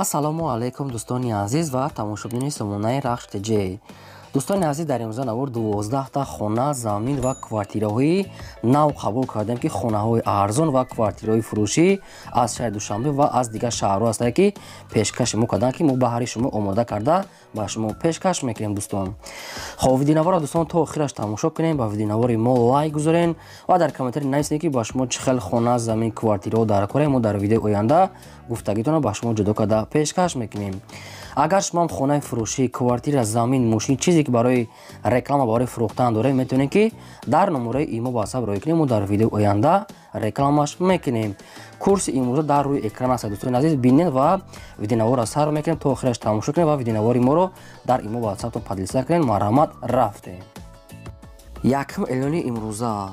Ассалому алайкум дӯстони азиз ва тамошобинони сомонаи Рахш ТЖ. Дӯстони азиз, дар имрӯза навор 12та хона, замин ва квартираҳои нав қабул кардем, ки хонаҳои арзон ва квартираҳои фурӯшӣ аз шаҳри Душанбе ва аз дигар шаҳрҳо ҳастанд, ки пешкаши мо карданд, ки мо баҳри шумо омода карда ба шумо пешкаш мекунем. Дӯстон, хоб, видеонаворро дӯстон то охираш тамошо кунем, ба видеонавори мо лайк гузорен ва дар комментари нависед, ки ба шумо чӣ хел хона, замин, квартираҳо дар кора. Мо дар видеои оянда гуфтагитонро ба шумо ҷудо карда пешкаш мекунем. Агар шумоам хонаи фурӯшӣ, квартира, замин, мошин, чизе ки барои реклама, барои фурӯхтан доред, метавонед, ки дар номураи имо WhatsApp рӯй кунем, мо дар видеои оянда рекламаш мекунем. Курси имрӯза дар рӯи экран аст, дӯстони азиз, бинед ва видеонаворро сар мекунем, то охираш тамошо кунед ва видеонавори моро дар имо WhatsApp-тон поделиться кунед. Марҳамат, рафтем. Якум эълони имрӯза,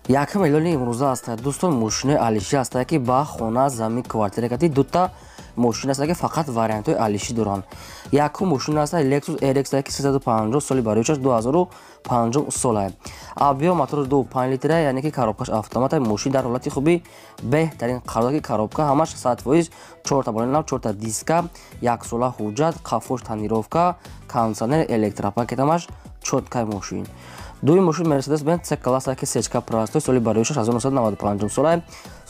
якум эълони имрӯза аст, дӯстон, мошинои алишӣ аст, ки ба хона, замин, квартира кати дута мошин аст, ки фақат вариантҳои алишӣ доранд. Якум мошин аст Lexus RX, ки 350, соли бароишаш 2005 сола, объём мотор 2,5 литра, яъне ки коробкаш автомат. Мошин дар ҳолати хуби беҳтарин қарор, ки коробка ҳамаш 100%, чорта балони нав, чорта диска, яксола ҳуҷҷат, қафош тонировка, кондиционер, электропакет, ҳамаш чёткай мошин. Дуюм мошин Mercedes Benz C класса, ки сечка простой, соли бароишаш 1995 сола,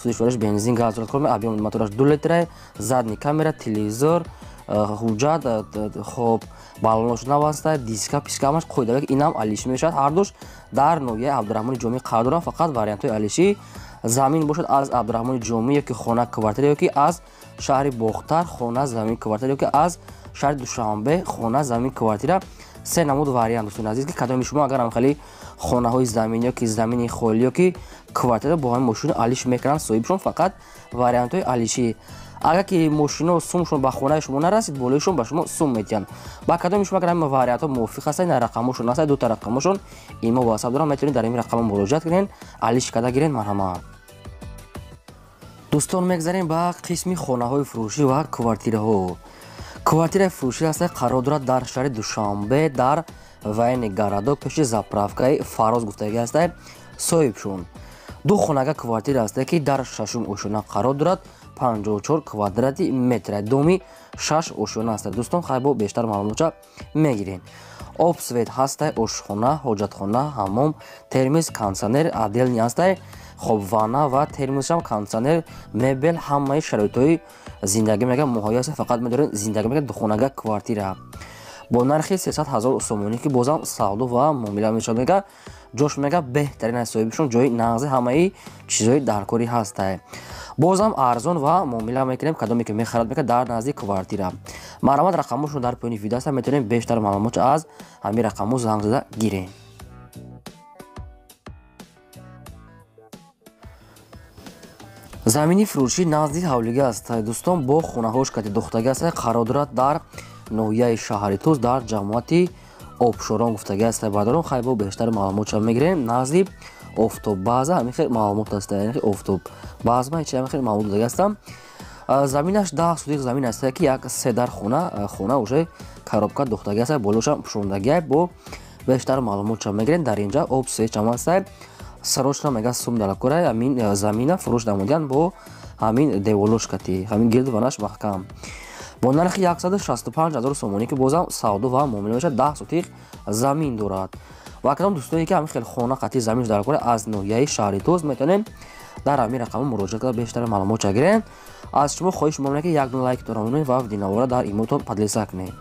сӯзишвориш бензин, газ дорад, кор, объём мотораш 2 литра, задний камера, телевизор, ҳуҷҷат, хоб, балонош нав аст, диска писка ҳамаш қоида, инам алишӣ мешавад. Ҳардуш дар ноҳияи Абдураҳмони Ҷомӣ қарор доранд, фақат вариантҳои алишӣ. Замин бошад аз Абдураҳмони Ҷомӣ ёки хона, квартира, ёки аз шаҳри Бохтар хона, замин, квартира, ёки аз шаҳри Душанбе хона, замин, квартира. Се намуд вариант, дӯстони азиз, ки кадоми шумо агар ҳам хонаҳои замин ёки замини холӣ ёки квартира бо ҳамин мошини алиш мекунанд соҳибшон, фақат вариантҳои алишӣ. Агар ки мошино сумшон ба хонаи шумо нарасид, болоишон ба шумо сум метиҳанд. Ба кадоми шумо агар ҳамин вариантҳо мувофиқ ҳастанд, на рақамошон ҳастанд, дута рақамошон имо WhatsApp дорам, метавонед дар ин рақамҳо муроҷиат кунед, алиш карда гиред. Марҳамат, дӯстон, мегзарем ба қисми хонаҳои фурӯшӣ ва квартираҳо. Квартираи фурӯшӣ аст, қарор дорад дар шаҳри Душанбе, дар военный городок, пеши заправкаи Фароз гуфтагӣ аст. Соҳибшон ду хонага квартира аст, ки дар шашум ошёна қарор дорад, 54 квадрати метр, доми шаш ошёна аст. Дӯстон, хайбо бештар маълумотча мегирем. Об, свет ҳаста, ошхона, ҳоҷатхона, ҳаммом, термис, кондиционер отдельный ҳаста, хоб, ванна ва термисшам, кондиционер, мебел, ҳамаи шароитҳои зиндагӣ мега муҳайё аст, фақат медорем зиндагӣ мега. Духонага квартира бо нархи 300 ҳазор сомонӣ, ки бозам савдо ва муомила мешавад. Мега ҷош мега беҳтарин аст, соҳибшон ҷои нағзи, ҳамаи чизҳои даркорӣ ҳаста. Бозам арзон ва муомила мекунем, кадоме ки мехарад мега дар назди квартира. Марҳамат, рақамошон дар поёни видео аст, метавонем бештар маълумот аз ҳамин рақамҳо занг зада гирем. Замини фурӯшӣ назди ҳавлига аст, дӯстон, бо хонаҳош кати духтагӣ аст, қарор дорад дар ноҳияи шаҳри Тӯз, дар ҷамоати Обшорон гуфтагӣ аст. Бародарон, хайбо бештар маълумотша мегирем. Назди офтоббаза ҳамин хел маълумот аст, яъне офтоб базма ҳеч ҳамин хел маълумот додагӣ ҳастам. Заминаш 10 сотих замин аст, ки як се дар хона, хона уже коробка духтагӣ аст, болошам пӯшондагӣ. Бо бештар маълумотша мегирем. Дар инҷа об се чам аст, срочно мега сум даркора, ҳамин замина фурӯш намудиян бо ҳамин деволошкати, ҳамин гирд ванаш маҳкам, бо нархи 165 ҳазор сомонӣ, ки бозам савдо ва муомила мешавад. 10 сотих замин дорад ва кадом дӯстоне ки ҳамин хел хона қатъи замин даркора аз ноҳияи шаҳри Тӯз, метавонем дар ҳамин рақамҳо муроҷиат карда бештар маълумотша гирем. Аз шумо хоҳиш мекунем, ки як дона лайк дора ва видеонавора дар имотон поделиться кунед.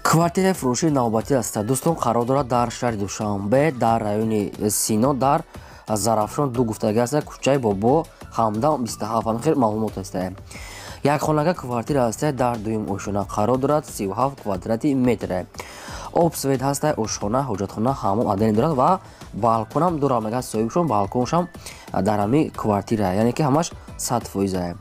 Квартираи фурӯшии навбатӣ аст, дӯстон, қарор дорад дар шаҳри Душанбе, дар райони Сино, дар Зарафшон ду гуфтагӣ аст, кӯчаи Бобо Ҳамдам 27, ҳамин хел маълумот аст. Як хонага квартира аст, дар дуюм ошёна қарор дорад, 37 квадрати метр, об, свет ҳаста, ошхона, ҳоҷатхона, ҳаммом отдельный дорад ва балконам дорад, мега соҳибшон балконшам дар ҳамин квартира, яъне ки ҳамаш 100%.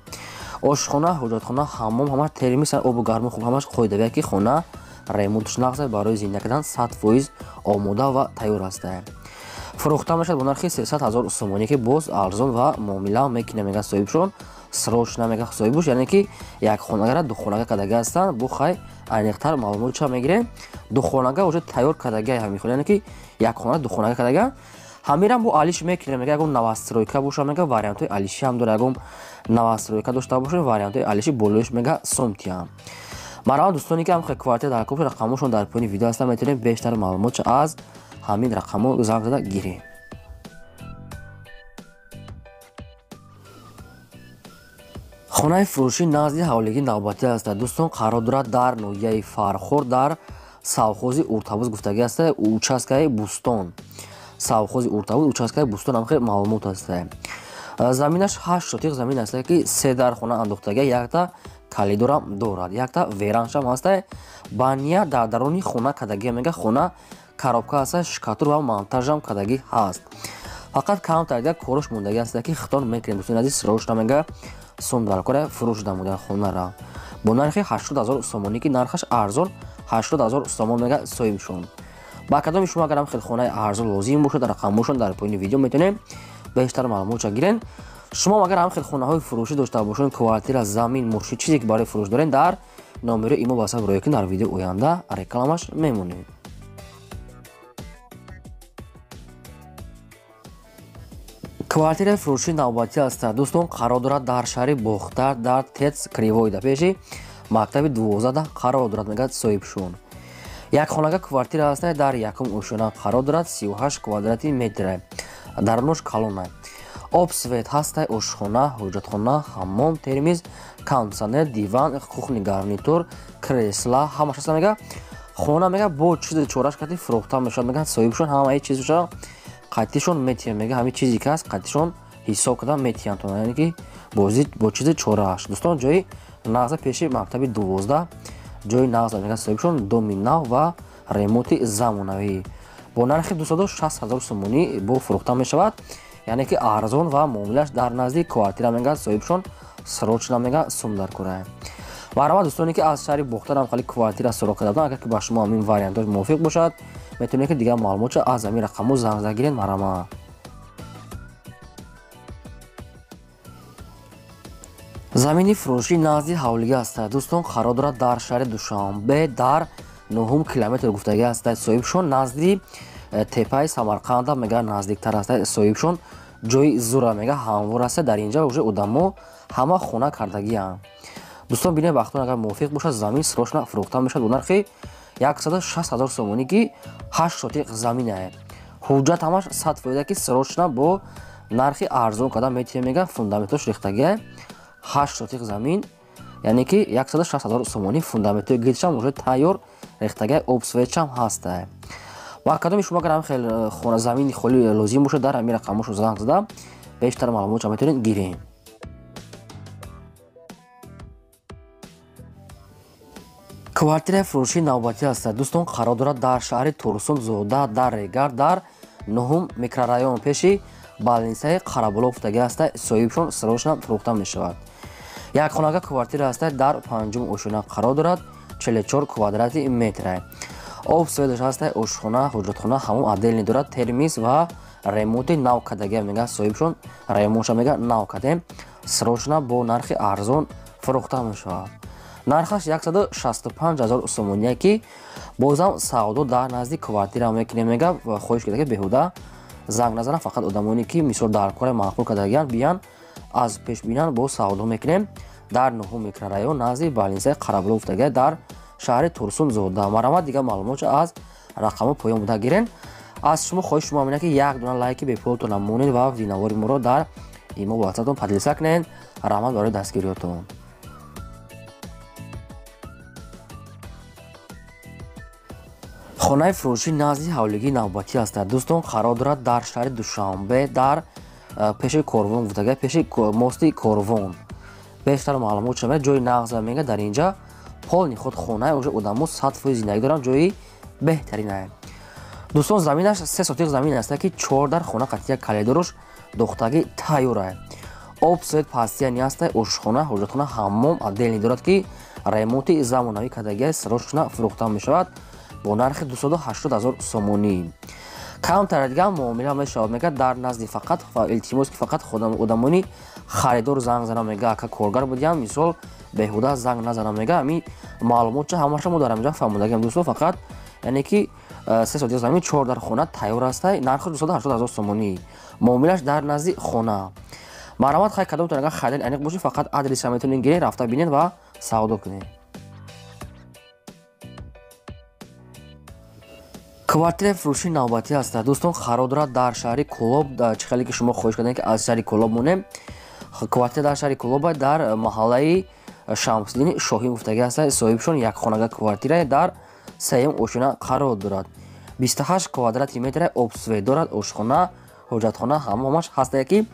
Ошхона, ҳоҷатхона, ҳаммом, ҳамаш термис, обу гарму хуб, ҳамаш қоидавия, ки хона ремонтш нағз, барои зинда кардан 100% омода ва тайёр аст. Фурӯхта мешавад бо нархи 300 ҳазор сомонӣ, ки боз арзон ва муомила мекунем, мега соҳибшон срочно, мега соҳибуш, яъне ки як хонагара ду хонага кардага ҳастанд. Бо хай аниқтар маълумот ча мегирем. Ду хонага уже тайёр кардага ҳамин хона, яъне ки як хона ду хонага кардага. Ҳамирам бо алиш мекунем, мега ягон новостройка боша, мега вариантҳои алиши ҳам дора, ягон новостройка дошта боша, вариантҳои алиши болоиш мега сомтиам. Марҳамат дӯстоне ки ҳам квартира дар кор, рақамҳошон дар поёни видео ҳастанд, метавонем бештар маълумотша аз ҳамин рақамҳо занг зада гирем. Хонаи фурӯшӣ назди ҳавлигӣ навбатӣ аст. Дӯстон, қарор дорад дар ноҳияи Фархор, дар совхози Уртабуз гуфтагӣ аст, участкаи Бӯстон. Совхози Уртабуз, участкаи Бӯстон, ҳам хеле маълумот аст. Заминаш 8 сотиқ замин аст, ки 3 дар хона андохтагӣ, якта калидорам дорад, якта вераншам ҳаст. Баня дар даруни хона кадагӣ, мега хона коробка аст, шкатур ва монтажам кадагӣ ҳаст. Фақат камтар дигар кораш мондагӣ аст, ки хитон мекунем. Дӯстони азиз, срочно мега сум дар кора фурӯш намуда хонара бо нархи 80 000 сомонӣ, ки нархаш арзон 80 000 сомон мега соҳибшон. Ба кадоми шумо агарам хел хонаи арзон лозим бошад, рақамҳошон дар поёни видео, метавонем бештар маълумотша гирен. Шумо агар ҳам хел хонаҳои фурӯшӣ дошта бошед, квартира, замин, мошин, чизе ки барои фурӯш дорен, дар номери имо WhatsApp рӯя кунед, дар видео оянда рекламаш мемонем. Квартираи фурӯшӣ навбатӣ аст. Дӯстон, қарор дорад дар шаҳри Бохтар, дар ТЭЦ Кривойда, пеши мактаби 12 қарор дорад, мегӯяд соҳибшон. Як хонага квартира аст, дар якум ошёна қарор дорад, 38 квадрати метр. Дарунош калона. Об, свет ҳаст, ошхона, ҳоҷатхона, ҳаммом, термиз, кондитсионер, диван, кухни гарнитур, кресла, ҳамаш аст. Мега хона мега бо чизи чораш кати фурӯхта мешавад, мегӯяд соҳибшон, ҳамаи чизша қатишон метиҳанд, мега ҳамин чизе ки ҳаст қатишон ҳисоб карда метиҳанд, яъне ки бо чизи чорааш. Дӯстон, ҷои нағза пеши мактаби 12, ҷои нағза, мега соҳибшон, доми нав ва ремонти замонавӣ бо нархи 260 000 сомонӣ бо фурӯхта мешавад, яъне ки арзон ва муомилаш дар назди квартира, мега соҳибшон, срочно мега сум дар кора. Марҳамат дӯстоне ки аз шаҳри Бохтар ҳам хали квартира суроғ карда буданд, агар ки ба шумо ҳамин вариантҳо мувофиқ бошад, метавонед ки дигар маълумотша аз ҳамин рақамҳо занг зада гиред. Марҳамат. Замини фурӯшӣ назди ҳавлигӣ аст. Дӯстон, қарор дорад дар шаҳри Душанбе, дар 9 километр гуфтагӣ аст. Соҳибшон назди тепаи Самарқанда мега наздиктар аст. Соҳибшон ҷои зура мега ҳамвор аст. Дар инҷа уже одамо ҳама хона кардагианд. Дӯстон, бинед вақтон агар мувофиқ бошад, замин срочно фурӯхта мешавад бо нархи 160 000 сомонӣ, ки 8 сотиқ заминае. Ҳуҷҷат ҳамаш 100%, ки срочно бо нархи арзон карда метиҳем, мега фундаментош рехтагия, 8 сотиқ замин, яъне ки 160 000 сомонӣ, фундаментои гилшам уже тайёр рехтагия, обсветшам ҳаста. Ба кадоми шумо агар ҳам хел хона замини холӣ лозим бошад, дар ҳамин рақамҳошо занг зада бештар маълумотша метавонед гирем. Квартираи фурӯшӣ навбатӣ аст. Дӯстон, қарор дорад дар шаҳри Турсунзода, дар Регар, дар 9 микрорайон, пеши балнисаи Қарабулоқ гуфтагӣ аст. Соҳибшон срочно фурӯхта мешавад. Як хонага квартира аст, дар 5-ум ошёна қарор дорад, 44 квадрати метр. Об светаш ҳаст, ошхона, ҳоҷатхона, ҳамом отдельный дорад, термиз ва ремонти нав кардагӣ, мега соҳибшон, ремонтша мега нав кардем, срочно бо нархи арзон фурӯхта мешавад. Нархаш 165 000 сомонӣ, ки бозам савдо дар назди квартира мекунем, мега хоҳиш карда ки беҳуда занг назанам, фақат одамоне ки мисол дар кори маъқул кардагиянд биян аз пеш бинан, бо савдо мекунем дар 9 микрорайон назди балнисаи Қарабулоқ гуфтагия, дар шаҳри Турсунзода. Марҳамат дигар маълумотша аз рақамҳо поён буда гирен. Аз шумо хоҳиш шумо ҳамина ки як дона лайки бепултона монед ва видеонавори моро дар имо WhatsApp-тон поделиться кунед. Раҳмат барои дастгириётон. Хонаи фурӯшӣ назди ҳавлигии навбатӣ аст. Дӯстон, қарор дорад дар шаҳри Душанбе, дар пеши корвон гуфтага, пеши мости корвон. Бештар маълумот шава, ҷои нағза мега дар инҷа полни худ хона, уже одамо 100% зиндагӣ доранд, ҷои беҳтаринае. Дӯстон, заминаш 3 сотиқ замин аст, ки 4 дар хона қатия калидорош дохтагӣ тайёрае. Об, свет пастияни аст, ошхона, ҳоҷатхона, ҳаммом отдельный дорад, ки ремонти замонавӣ кардагия, срочно фурӯхта мешавад бо нархи 280 000 сомонӣ. Камтар дигар муомила мешавад, мега дар назди фақат ва илтимос ки фақат одамони харидор занг занам, мега ака коргар будиам, мисол беҳуда занг назанам, мега ҳамин маълумотча ҳамаша мо дар ҳаминҷа фаҳмодагиам. Дӯстон, фақат Яъне ки 3 сотих замин 4 дар хона тайёр аст. Нархи 280 ҳазор сомонӣ. Муомилаш дар назди хона. Марҳамат, хай кадомтон агар харидани аниқ бошед, фақат адреса метавонед гиред, рафта бинед ва савдо кунед. Квартираи фурӯшии навбатӣ аст. Дӯстон, қарор дорад дар шаҳри Кӯлоб, чӣ хеле ки шумо хоҳиш кардем ки аз шаҳри Кӯлоб монем. Квартира дар шаҳри Кӯлоб дар маҳаллаи Шамсиддини Шоҳин гуфтагӣ аст. Соҳибшон як хонага квартира дар сеюм ошёна қарор дорад. 28 квадрати метр обсвет дорад, ошхона, ҳоҷатхона ҳамааш ҳастае ки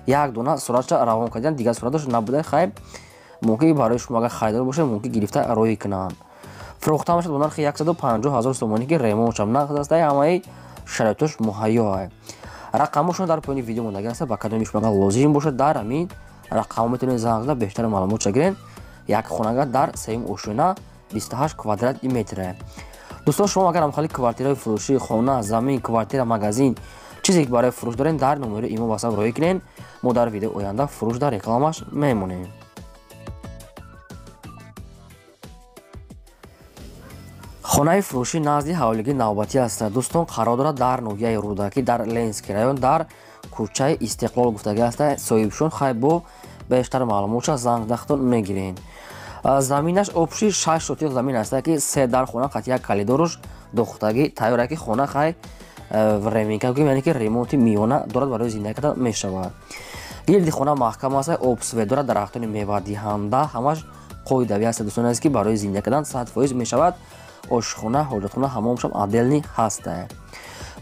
як дона суратша равон кардан, дигар сураташ набуда. Хай мумкин барои шумо агар харидор бошед, мумкин гирифта роҳӣ кунанд. Фурӯхта мешавад бо нархи 150 ҳазор сомонӣ ки ремонтшам нақд аст, ҳамаи шароитош муҳайё аст. Рақамошон дар поёни видео мондагӣ аст. Ба кадоми шумо агар лозим бошад, дар ҳамин рақамҳо метавонед занг зада бештар маълумотша гиред. Як хонага дар сеюм ошёна 28 квадрати метр. Дӯстон, шумо агар ҳамхали квартираи фурӯшӣ, хона, замин, квартира, магазин, чизе ки барои фурӯш доред, дар номери имо WhatsApp роҳӣ кунед. Мо дар видеои оянда фурӯш дар рекламаш мемонем. Хонаи фурӯшӣ назди ҳавлигии навбатӣ аст. Дӯстон, қарор дорад дар ноҳияи Рӯдакӣ, дар Ленинский район, дар кӯчаи Истиқлол гуфтагӣ аст. Соҳибшон хай бо бештар маълумотша занг дахтон мегиред. Заминаш обши 6 сотих замин аст ки 3 дар хона қат як калидоруш дохтагӣ тайёр аст ки хона хай реминка гӯем, яъне ки ремонти миёна дорад, барои зиндагӣ кардан мешавад. Гирди хона маҳкам аст, обсвет дорад, дарахтони мевадиҳанда ҳамаш қоидавӣ аст. Дӯстон азиз, ки барои зиндагӣ кардан 100% мешавад. Ошхона, ҳоҷатхона ҳамомшам отдельный ҳаст.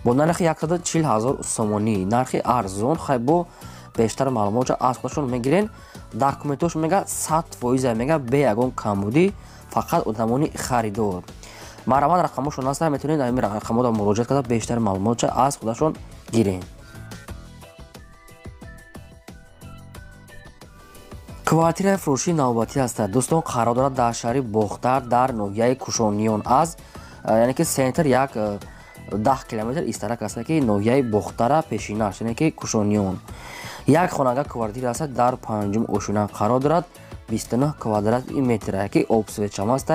Бо нархи 140 ҳазор сомонӣ, нархи арзон. Хай бо бештар маълумотша аз худашон мегирен. Документош мега 100% мега бе ягон камбудӣ, фақат одамони харидор. Марҳамат, рақамошон ҳаст, метавонед ҳамин рақамҳоро муроҷиат карда бештар маълумотша аз худашон гирен. Квартираи фурӯшии навбатӣ аст. Дӯстон, қарор дорад дар шаҳри Бохтар, дар ноҳияи Кушониён, аз яъне ки центр як 10 километр истарак аст ки ноҳияи Бохтара пешинаш, яъне ки Кушониён. Як хонага квартира аст, дар панҷум ошёна қарор дорад, 29 квадрати метр ки обсветшам аст,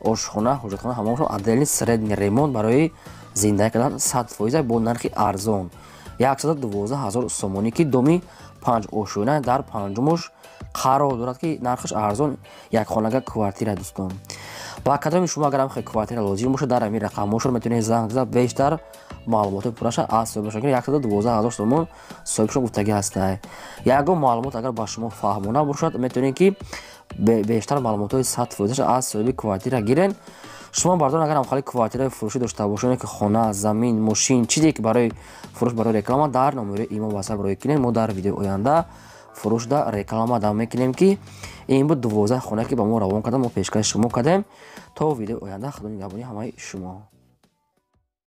ошхона, ҳоҷатхона ҳамаашон отдельный средний ремонт барои зиндагӣ кардан 100% бо нархи арзон 112 ҳазор сомонӣ ки доми 5 ошёна дар панҷумуш қарор дорад ки нархаш арзон, як хонага квартира. Дӯстон, ба кадоми шумо агар ҳам квартира лозим бошад, дар ҳамин рақамҳошон метавонед занг зада бештар маълумоти пурраша аз соҳибашон гиред. 112 ҳазор сомон соҳибшон гуфтагӣ ҳастад. Ягон маълумот агар ба шумо фаҳмона бошад, метавонед ки бештар маълумотҳои 100% аз соҳиби квартира гиред. Шумо бардор агар ҳамхали квартираи фурӯшӣ дошта бошед, ки хона, замин, мошин, чизе ки барои фурӯш, барои реклама, дар номери имо WhatsApp роҳӣ кунед. Мо дар видеои оянда фурӯш да реклама дам мекунем ки ин буд 12 хона ки ба мо равон кардам, мо пешкаши шумо кардем. То видеои оянда, Худо нигаҳбони ҳамаи шумо.